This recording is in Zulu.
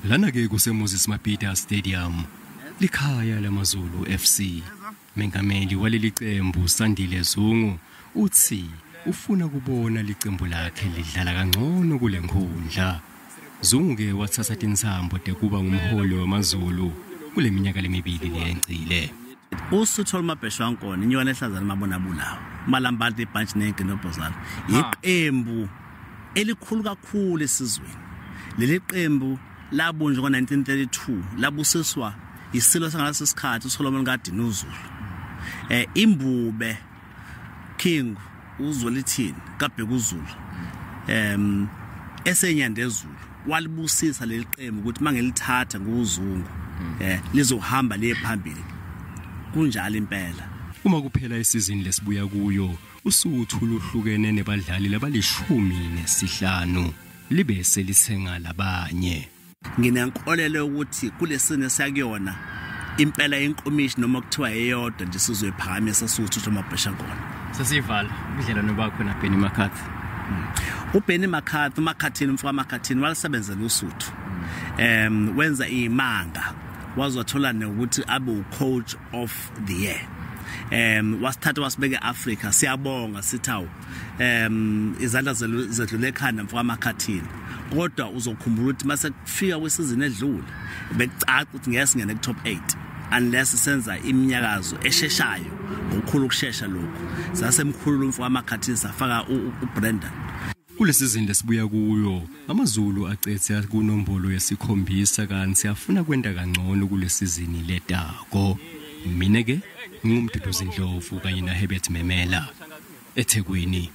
Lana ke kuseMoses Mabhida Stadium, likhaya lamaZulu FC. Mengameli waleli qembu Sandile Zungu uthi ufuna kubona licembu lakhe lidlala kangcono kule nkundla. Zungu ke wathatha tinsambo tekuba ngumholi wamaZulu kule minyaka lemibili leyengcile. Usuthu olumabheshu wankona inyona ehlazana mabona bulawo malambali ibhantshi nenkinobhozana iqembu elikhulu kakhulu esizweni. Leli qembu labunjwa ngo-1932, labusiswa isilo sangaleso sikhathi uSolomon kaDinuzulu, imbube King uZwelithini kaBhekuzulu, esenyandezulu walibusisa leli qembu ukuthi mangelithatha nguZungu lizohamba liye phambili. Kunjalo impela. Uma kuphela isizini lesibuya kuyo, uSuthu luhlukene nebadlali labalishumi nesihlanu, libe selithenga labanye. Nginenkolelo ukuthi kulesine siyakuyona impela inkomishi noma kuthiwa eyodwa nje sizoyiphakamisa Suthu mabhesha khona. Sesivala, ubudlelwano bakho na Benny McCarthy. uBenny McCarthy, uMakhathini, umfo kaMakhathini, walisebenzela uSuthu, wenza imanga, wazothola nokuthi abe ucoach of the year. Wasithatha wasibeka eAfrica. Siyabonga, sithawu izandla zedlule ekhanda, mfo kaMakhathini. Kodwa uzokhumbula ukuthi mase kufika kwesizini edlule bekucaca ukuthi ngeke singene ku top 8 unless senza iminyakazo esheshayo ngokukhulu ukushesha. Lokhu sasemkhulula umfo kaMakhathini, safaka uBrandon. Kule sizini lesibuya kuyo, amaZulu acethe kunombolo yesikhombisa, kanti afuna kwenta kangcono kule sizini letako. Mina ke ngumduduzi Ndlovu kanye na Herbert Memela eThekwini.